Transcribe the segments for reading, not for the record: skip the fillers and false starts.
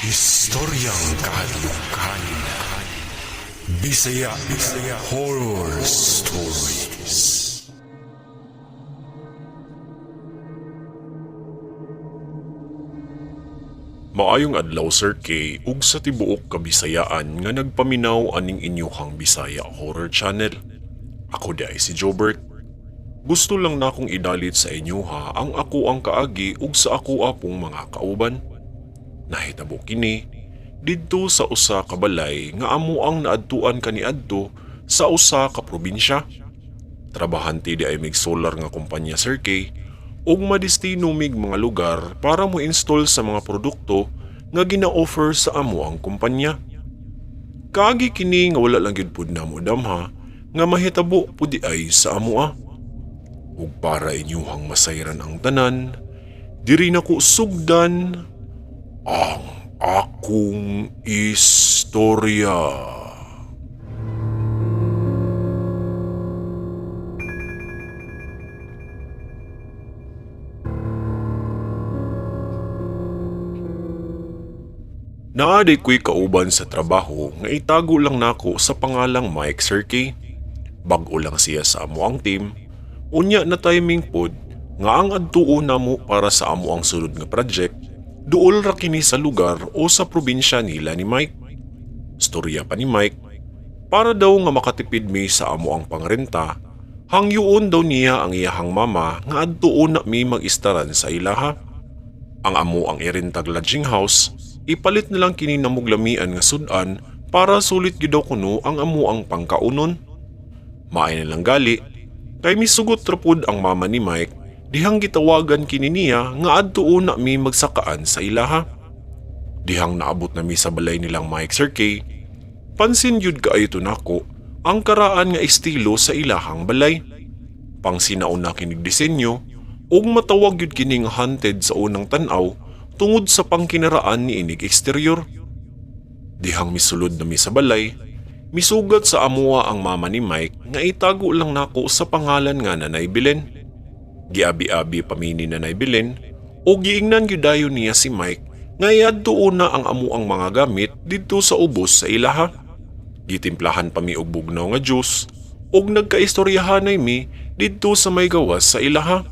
Historyang kahadlukan. Bisaya Bisaya Horror Stories. Maayong adlaw, Sir K, ug sa tibuok Kabisayaan nga nagpaminaw aning inyuhang Bisaya Horror Channel. Ako di ay si Jobert. Gusto lang nakong idalit sa inyoha ang ako ang kaagi ug sa ako apong mga kauban. Nahitabo kini didto sa usa ka balay nga amo ang naadtuan kaniadto sa usa ka probinsya. Trabahante di ay mig solar nga kumpanya, Sir K, ug madestino mig mga lugar para mo install sa mga produkto nga gina-offer sa amo ang kumpanya. Kaagi kini nga wala lang gyud pud namo damha nga mahitabo pud di ay sa amoa. Ug para inyuhang masayran ang tanan, diri nako sugdan ang akong istorya. Naaday ko'y kauban sa trabaho nga itago lang nako sa pangalang Mike, Sir K. Bag-o lang siya sa amo ang team. Unya na timing pod nga ang adtuo namo para sa amo ang sulod nga project, duol ra kini sa lugar o sa probinsya nila ni Mike. Storya pa ni Mike, para daw nga makatipid mi sa amo ang pangrenta, hangyoon daw niya ang iyahang mama nga adtuo na mi mag-istaran sa ilaha. Ang amo ang irentag lodging house, ipalit na lang kini namuglamian nga sudan para sulit gyud daw kuno ang amo ang pangkaunon. Maay na lang gali, kay misugot ra pud ang mama ni Mike dihang gitawagan kini niya nga adtuo na mi magsakaan sa ilaha. Dihang naabot na mi sa balay nilang Mike, Sir K, pansin yun kaayo to nako ang karaan nga estilo sa ilahang balay. Pang sinauna kinig disenyo ug matawag yun kini nga haunted sa unang tan-aw tungod sa pangkinaraan ni inig eksterior. Dihang misulod na mi sa balay, misugat sa amuha ang mama ni Mike nga itago lang nako sa pangalan nga Nanay Belen. Giabi-abi pa mi ni Nanay Belen o giingnan gyud dayon niya si Mike nga iadtuo na ang amuang mga gamit didto sa ubos sa ilaha. Gitimplahan pa mi og bugnaw nga juice ug nagkaistoryahanay mi didto sa may gawas sa ilaha.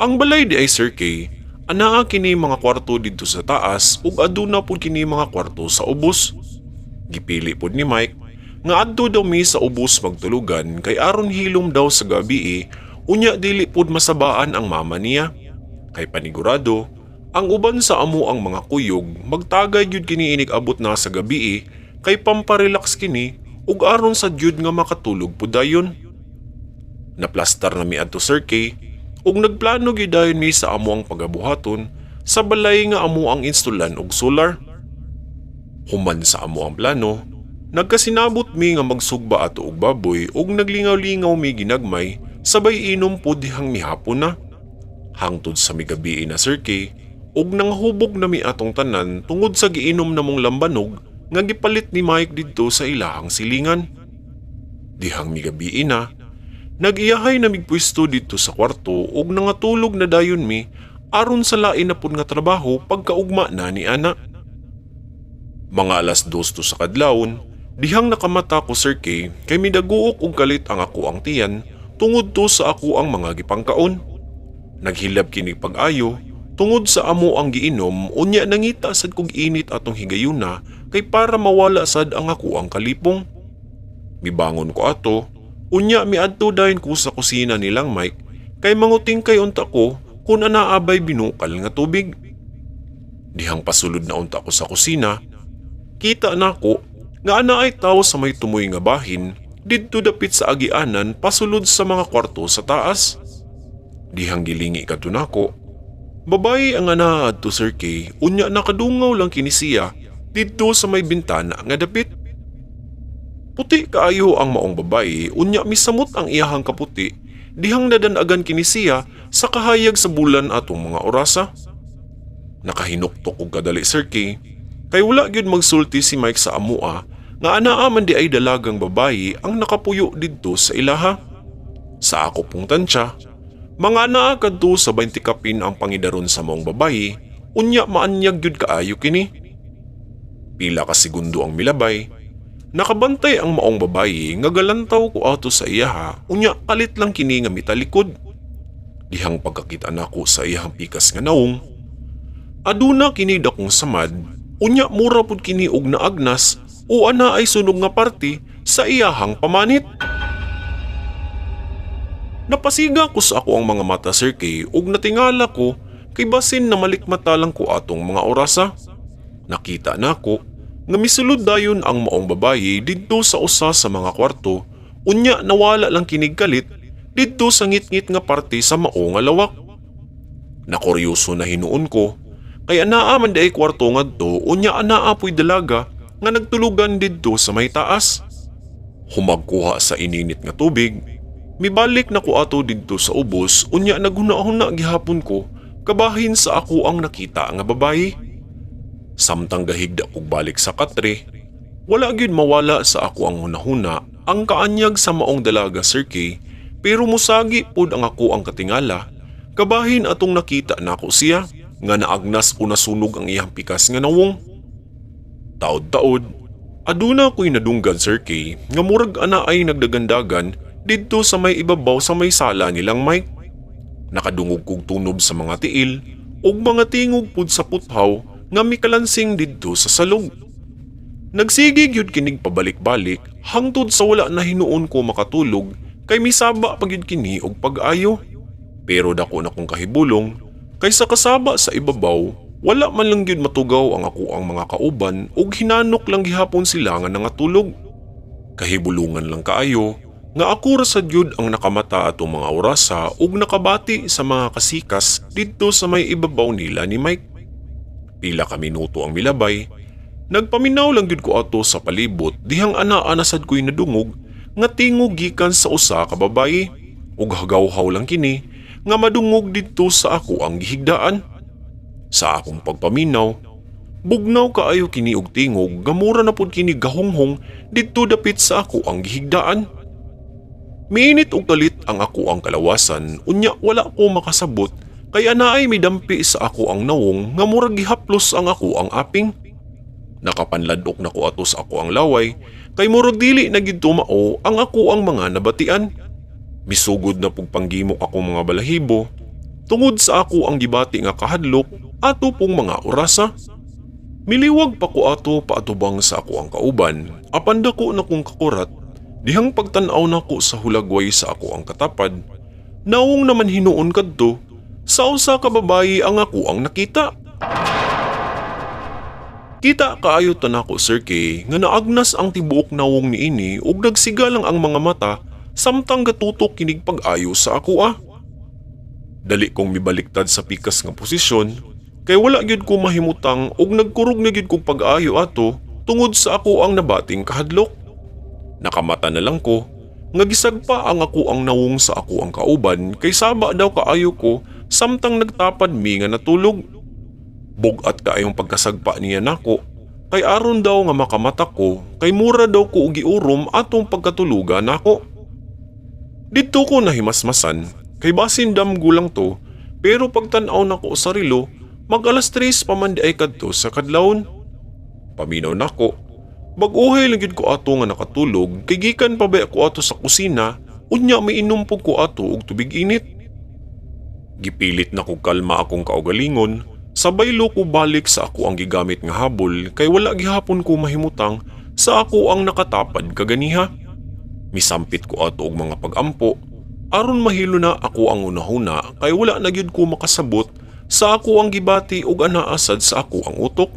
Ang balay di ay, Sir K, anaa kini mga kwarto didto sa taas ug aduna pud kini mga kwarto sa ubos. Gipili pud ni Mike nga adto daw mi sa ubos magtulugan kay aron hilom daw sa gabi, unya dili pud masabaan ang mama niya. Kay panigurado, ang uban sa amo ang mga kuyog magtagay gyud kini inig abot na sa gabi kay pamparelax kini ug aron sa gyud nga makatulog pud dayon. Naplastar na mi adto, Sir K, ug nagplano gyud dayon mi sa amo ang pagabuhaton sa balay nga amo ang installan og solar. Human sa amo ang plano, nagkasinabot mi nga magsugba ato og baboy ug naglingaw-lingaw mi ginagmay sabay inom pod dihang mihapon na. Hangtod sa migabi na, Sir K, ug nanghubog na mi atong tanan tungod sa giinom namong lambanog nga gipalit ni Mike didto sa ilahang silingan. Dihang migabi na, nag-iyahay na migpwesto didto sa kwarto ug nangatulog na dayon mi aron sa lain na pud nga trabaho pagkaugma na ni ana. Mga 2:00 to sa kadlawon, dihang nakamata ko, Sir K, kay midaguok og kalit ang ako ang tiyan tungod to sa ako ang mga gipangkaon. Naghilab kini pag-ayo tungod sa amo ang giinom, unya nangita sad kog init atong higayuna kay para mawala sad ang ako ang kalipong. Mibangon ko ato, unya miadto dayon ko sa kusina nilang Mike kay manguting kay unta ko kung anaabay binukal nga tubig. Dihang pasulod na unta ko sa kusina, kita nako nga ana ay tawo sa may tumoy nga bahin didto dapit sa agianan pasulod sa mga kwarto sa taas. Dihang gilingi kadto nako, babae ang ana adto, Sir K, unya nakadungaw lang kini siya didto sa may bintana nga dapit. Puti kaayo ang maong babae, unya misamot ang iyahang kaputi dihang nadanagan kini siya sa kahayag sa bulan atong mga orasa. Nakahinuktok og kadali, Sir K, kay wala gyud magsulti si Mike sa amua nga anaa man di ay dalagang babae ang nakapuyo didto sa ilaha. Sa ako pong tansya, mga anaa kadto sa 20 kapin ang pangidaron sa maong babae unya maanyag gyud kaayo kini. Pila ka segundo ang milabay, nakabantay ang maong babayi nga galantaw ko ato sa iyaha, unya kalit lang kini nga mitalikod. Dihang pagkakita nako sa iyahang pikas nga nawong, aduna kini dakong samad, unya mura pud kini og naagnas o ana ay sunog nga parte sa iyahang pamanit. Napasiga ko sa ako ang mga mata, Sir K, ug natingala ko kay basin na malikmata lang ko atong mga orasa. Nakita nako nga misulod dayon ang maong babayi didto sa usa sa mga kwarto, unya nawala lang kinig kalit didto sa ngitngit nga parte sa mao nga lawak. Nakuryoso na hinuon ko kay anaa man diay kwarto ngadto, unya anaa po'y dalaga nga nagtulugan didto sa may taas. Humagkuha sa ininit nga tubig, mibalik na ko ato didto sa ubos, unya naghuna-huna gihapon ko kabahin sa ako ang nakita nga babayi. Samtang gahigda kog balik sa katre, wala gyud mawala sa ako ang hunahuna ang kaanyag sa maong dalaga, Sir K, pero musagi pod ang ako ang katingala kabahin atong nakita nako siya nga naagnas o nasunog ang iyang pikas nga nawong. Taod-taod, aduna ko'y nadunggan, Sir K, nga murag ana ay nagdagandagan didto sa may ibabaw sa may sala nilang Mike. Nakadungog kog tunob sa mga tiil ug mga tingog pud sa puthaw nga mikalansing didto sa salog. Nagsige gyud kinig pabalik-balik hangtod sa wala na hinuon ko makatulog kay misaba pa gyud kini og pag-ayo. Pero dako na kong kahibulong kay sa kasaba sa ibabaw, wala man lang gyud matugaw ang ako ang mga kauban ug hinanok lang gihapon sila nga nangatulog. Kahibulungan lang kaayo nga ako ra sad gyud ang nakamata atong mga orasa ug nakabati sa mga kasikas didto sa may ibabaw nila ni Mike. Pila ka minuto ang milabay, nagpaminaw lang gyud ko ato sa palibot dihang ana-ana sad ko'y nadungog nga tingog gikan sa usa ka babayi ug hagawhaw lang kini nga madungog didto sa ako ang gihigdaan. Sa akong pagpaminaw, bugnaw kaayo kini og tingog nga mura na pud kini gahunghong didto dapit sa ako ang gihigdaan. Miinit og kalit ang ako ang kalawasan, unya wala ko makasabot kay anaay midampi sa ako ang nawong nga murag gihaplos ang ako ang aping. Nakapanladok na ko ato sa ako ang laway kay murag dili na gid mao ang ako ang mga nabatian. Misugod na pug panggimok ako mga balahibo tungod sa ako ang gibati nga kahadlok ato pong mga orasa. Miliwag pa ko ato paatubang sa ako ang kauban, apan dako na kong kakurat dihang pagtan-aw nako sa hulagway sa ako ang katapad. Nawong naman hinuon kadto sa usa ka babayi ang ako ang nakita. Kita kaayo ta nako, Sir K, nga naagnas ang tibuok nawong niini ug nagsiga lang ang mga mata samtang gatutok kinig pag-ayo sa ako ah. Dali kong mibaliktad sa pikas nga posisyon kay wala gyud ko mahimutang ug nagkurog na gyud kog pag-ayo ato tungod sa ako ang nabating kahadlok. Nakamata na lang ko nga gisagpa ang ako ang nawong sa ako ang kauban kay saba daw kaayo ko samtang nagtapad mi nga natulog. Bugat kaayong pagkasagpa niya nako kay aron daw nga makamata ko kay mura daw ko og giurom atong pagkatuluga nako. Didto ko nahimasmasan kay basin damgo lang to, pero pagtan-aw nako sa relo, mag 3:00 pa man di ay kadto sa kadlawon. Paminaw nako, bag-ohay lang gyud ko ato nga nakatulog kay gikan pa ba ko ato sa kusina, unya miinom pug ko ato og tubig init. Gipilit na ko kalma akong kaugalingon, sabay lo ko balik sa ako ang gigamit nga habol kay wala gihapon ko mahimutang sa ako ang nakatapad kaganiha. Misampit ko ato og mga pag-ampo aron mahilo na ako ang hunahuna kay wala na gyud ko makasabot sa ako ang gibati ug anaa sad sa ako ang utok.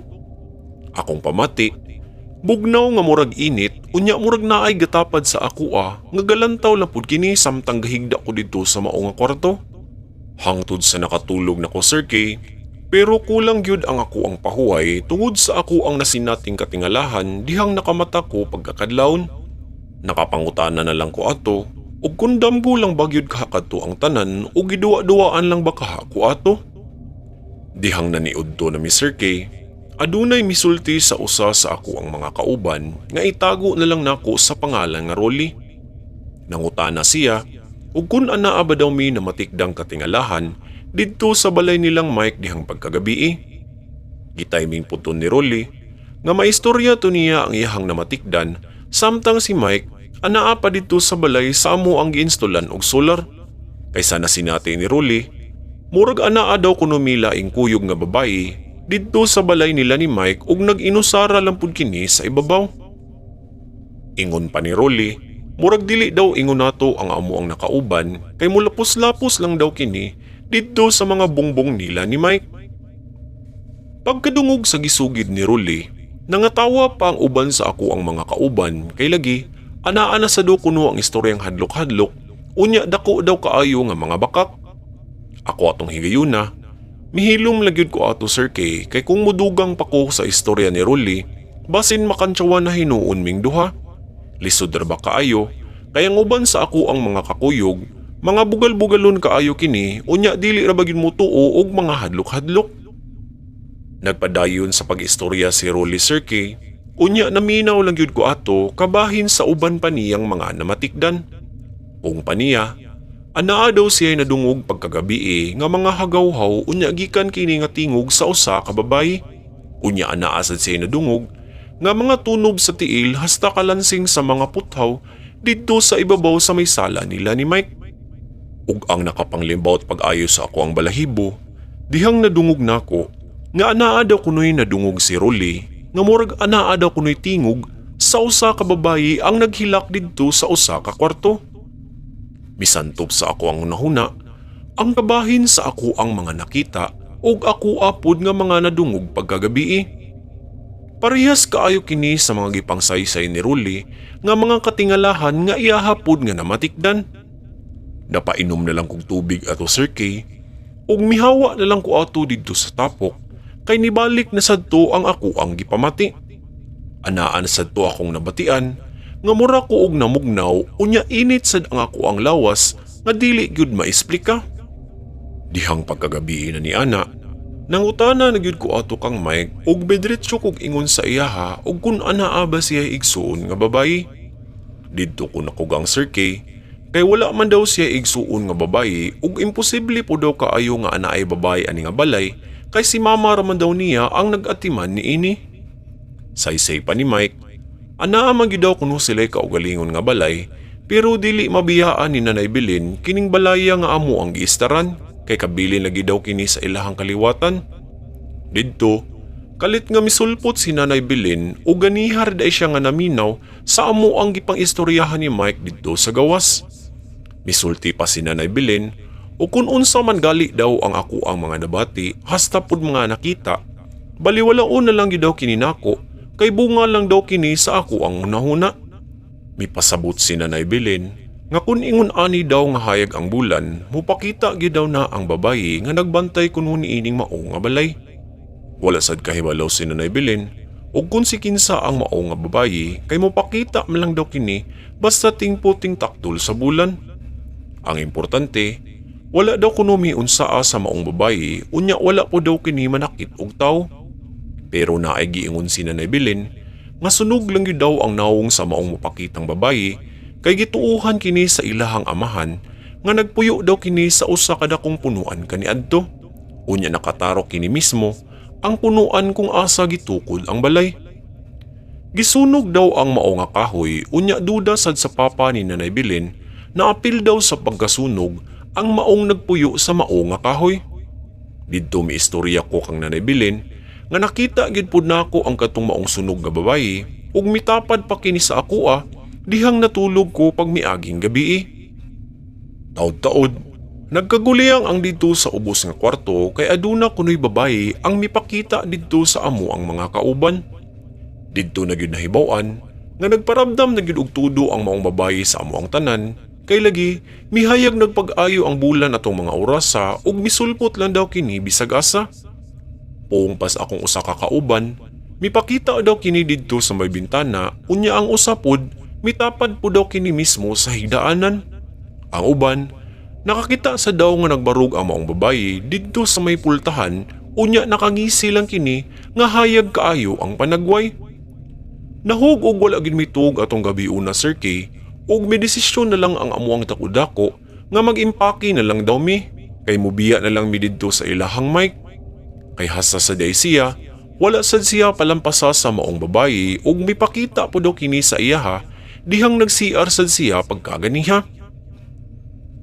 Akong pamati, bugnaw nga murag init, unya murag naay gatapad sa ako ah, nga galantaw lang pud kini samtang gahigda ko didto sa mao nga kwarto. Hangtod sa nakatulog na ko, Sir K, pero kulang gyud ang ako ang pahuway tungod sa ako ang nasinating katingalahan dihang nakamata ko pagkakadlawon. Nakapangutana na lang ko ato ug kung damgo lang ba gyud kaha kadto ang tanan o giduwa-duwaan lang ba kaha ko ato. Dihang naniudto na mi, Sir K, adunay misulti sa usa sa ako ang mga kauban nga itago na lang nako sa pangalan nga Rolly. Nangutana siya ug kun anaa ba daw mi namatikdang katingalahan didto sa balay nilang Mike dihang pagkagabii. Gitiming pud to ni Rolly nga maistorya to niya ang iyahang namatikdan samtang si Mike anaa pa didto sa balay sa amo ang giinstalan og solar. Kaysa na sinati ni Rolly, murag anaa daw kuno may laing kuyog nga babayi didto sa balay nila ni Mike ug nag-inusara lang pud kini sa ibabaw. Ingon pa ni Rolly, murag dili daw ingon nato ang amo ang nakauban kay mulapos-lapos lang daw kini didto sa mga bongbong nila ni Mike. Pagkadungog sa gisugid ni Rolly, nangatawa pa ang uban sa ako ang mga kauban kay lagi anaa na sa do kuno ang istoryang hadlok-hadlok, unya dako daw kaayo nga mga bakak. Ako atong higayuna, mihilom la gyud ko ato, Sir K, kay kung mudugang pa ko sa istorya ni Rolly, basin makantsawan na hinuon ming duha. Lisod ra ba kaayo, kay ang uban sa ako ang mga kakuyog, mga bugal-bugalon kaayo kini, unya dili ra ba gyud motuo og mga hadlok-hadlok. Nagpadayon sa pag-istorya si Rolly, Sir K, unya naminaw lang gyud ko ato kabahin sa uban pa niyang mga namatikdan. Kung pa niya, anaa daw siya nadungog pagkagabi nga mga hagawhaw, unya gikan kini nga tingog sa usa ka babayi. Unya anaa sad siya nadungog nga mga tunob sa tiil hasta kalansing sa mga puthaw didto sa ibabaw sa may sala nila ni Mike. Ug ang nakapanglimbawt pag-ayo sa ako ang balahibo, dihang nadungog nako nga anaa daw kunoy nadungog si Rolly nga murag anaa daw kunoy tingog sa usa ka babayi ang naghilak didto sa usa ka kwarto. Misantop sa ako ang hunahuna ang kabahin sa ako ang mga nakita ug ako apod nga mga nadungog pagkagabii. Parehas kaayo kini sa mga gipangsaysay ni Rolly nga mga katingalahan nga iyahapod nga namatikdan. Napainom na lang kog tubig ato, Sir K, ug mihawa na lang ko ato didto sa tapok kay nibalik na sadto ang ako ang gipamati. Anaan sadto akong nabatian nga mura ko og namugnaw, unya init sad ang ako ang lawas nga dili gyud maesplika. Dihang pagkagabi na ni ana, nangutana na gyud ko ato kang Mike ug bedretso kog ingon sa iyaha og kung anaa ba siya igsuon nga babayi. Didto ko nakugang, Sir K, kay wala man daw siya igsuon nga babayi ug imposible po daw kaayo nga anaay babayi ani nga balay kay si mama raman daw niya ang nag-atiman niini. Saysay pa ni Mike, anaa man gyud daw kuno sila'y kaugalingon nga balay pero dili mabiyaan ni Nanay Bilin kining balaya nga amo ang giistaran kay kabilin lagi daw kini sa ilahang kaliwatan. Didto, kalit nga misulpot si Nanay Bilin ug ganihar day siya nga naminaw sa amo ang gipang-istoryahan ni Mike didto sa gawas. Misulti pa si Nanay Bilin o kung unsa man gali daw ang ako ang mga nabati hasta pud mga nakita. Baliwalaon na lang gyud daw kini nako kay bunga lang daw kini sa ako ang hunahuna. Mipasabot si Nanay Bilin nga kung ingon ani daw nga hayag ang bulan, mupakita gyud daw na ang babayi nga nagbantay kuno niining mao nga balay. Wala sad kahibalaw si Nanay Bilin ug kung si kinsa ang mao nga babayi kay mopakita man lang daw kini basta ting-puting taktol sa bulan. Ang importante, wala daw kuno miunsaa sa maong babayi, unya wala po daw kini manakit og tawo. Pero naay giingon si Nanay Bilin nga sunog lang gyud daw ang nawong sa maong mopakitang babayi kay gituuhan kini sa ilahang amahan nga nagpuyo daw kini sa usa ka dakong punuan kaniadto. Unya nakatarok kini mismo ang punuan kung asa gitukod ang balay. Gisunog daw ang mao nga kahoy, unya duda sad sa papa ni Nanay Bilin na apil daw sa pagkasunog ang maong nagpuyo sa mao nga kahoy. Didto miistorya ko kang Nanay Bilin nga nakita gid pud nako ang katong maong sunog nga babayi ug mitapad pa kini sa akoa dihang natulog ko pag miaging gabi. Taod-taod, nagkaguliyang ang didto sa ubos nga kwarto kay aduna kunoy babayi ang mipakita didto sa amo ang mga kauban. Didto na gyud nahibaw-an nga nagparamdam na gyud og tudo ang maong babayi sa amo ang tanan kay lagi mihayag nagpag-ayo ang bulan atong mga orasa ug misulpot lang daw kini bisag asa. Puong pas akong usa ka kauban, mipakita daw kini didto sa may bintana, unya ang usa pod mitapad po daw kini mismo sa higdaanan. Ang uban, nakakita sa daw nga nagbarog ang maong babayi didto sa may pultahan, unya nakangisi lang kini nga hayag kaayo ang panagway. Nahug og wala gid mitug atong gabi una, Sir K, ug may desisyon na lang ang amuang dako-dako nga mag-impake na lang daw mi kay mubiya na lang mi didto sa ilahang Mike. Kay hasta sa day siya, Wala sad siya palampasa sa maong babayi ug mipakita po daw kini sa iyaha dihang nag-CR sad siya pagkaganiha.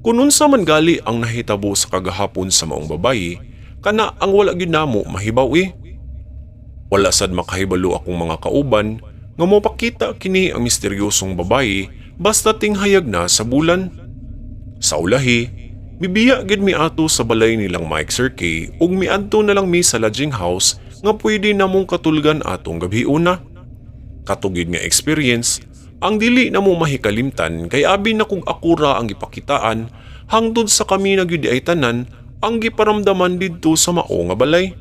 Kung unsa man gali ang nahitabo sa kagahapon sa maong babayi, kana ang wala gyud namo mahibaw eh. Wala sad makahibalo akong mga kauban nga mopakita kini ang misteryosong babayi basta tinghayag na sa bulan. Sa ulahi, mibiya gid mi ato sa balay nilang Mike Sir K ug miadto na lang mi sa lodging house nga pwede namong katulgan atong gabhiuna. Kato gyud nga experience ang dili namo mahikalimtan kay abi na kung akura ang gipakitaan hangtod sa kami na gyud ay tanan ang giparamdaman didto sa mao nga balay.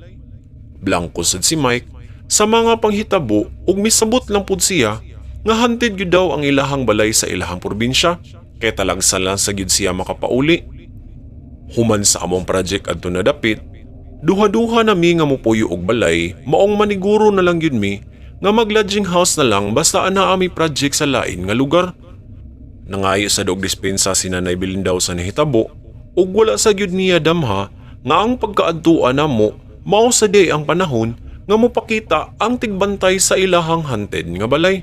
Blanko sad si Mike sa mga panghitabo ug misabot lang pud siya nga haunted gyud daw ang ilahang balay sa ilahang probinsya kay talagsa lang sa gyud siya makapauli. Human sa among project adto na dapit, duha-duha na mi nga mopuyo og balay, maong maniguro na lang gyud mi nga mag-lodging house na lang basta ana ami project sa lain nga lugar. Nangayo sa og dispensa si Nanay Belindaw sa nahitabo ug wala sa gyud niya damha nga ang pagkaadtuan namo mao sa day ang panahon nga mopakita ang tigbantay sa ilahang haunted nga balay.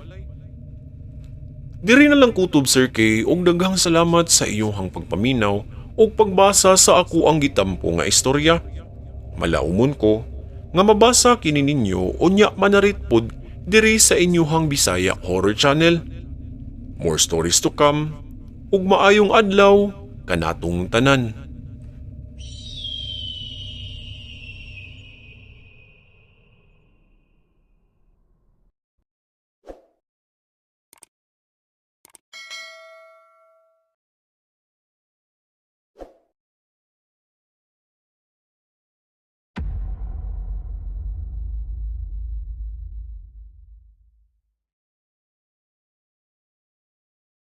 Diri na lang kutob, Sir K, ug daghang salamat sa inyong pagpaminaw ug pagbasa sa ako ang gitampo nga istorya. Malaumon ko nga mabasa kini ninyo unya manarit pod diri sa inyuhang Bisaya Horror Channel. More stories to come ug maayong adlaw kanatong tanan.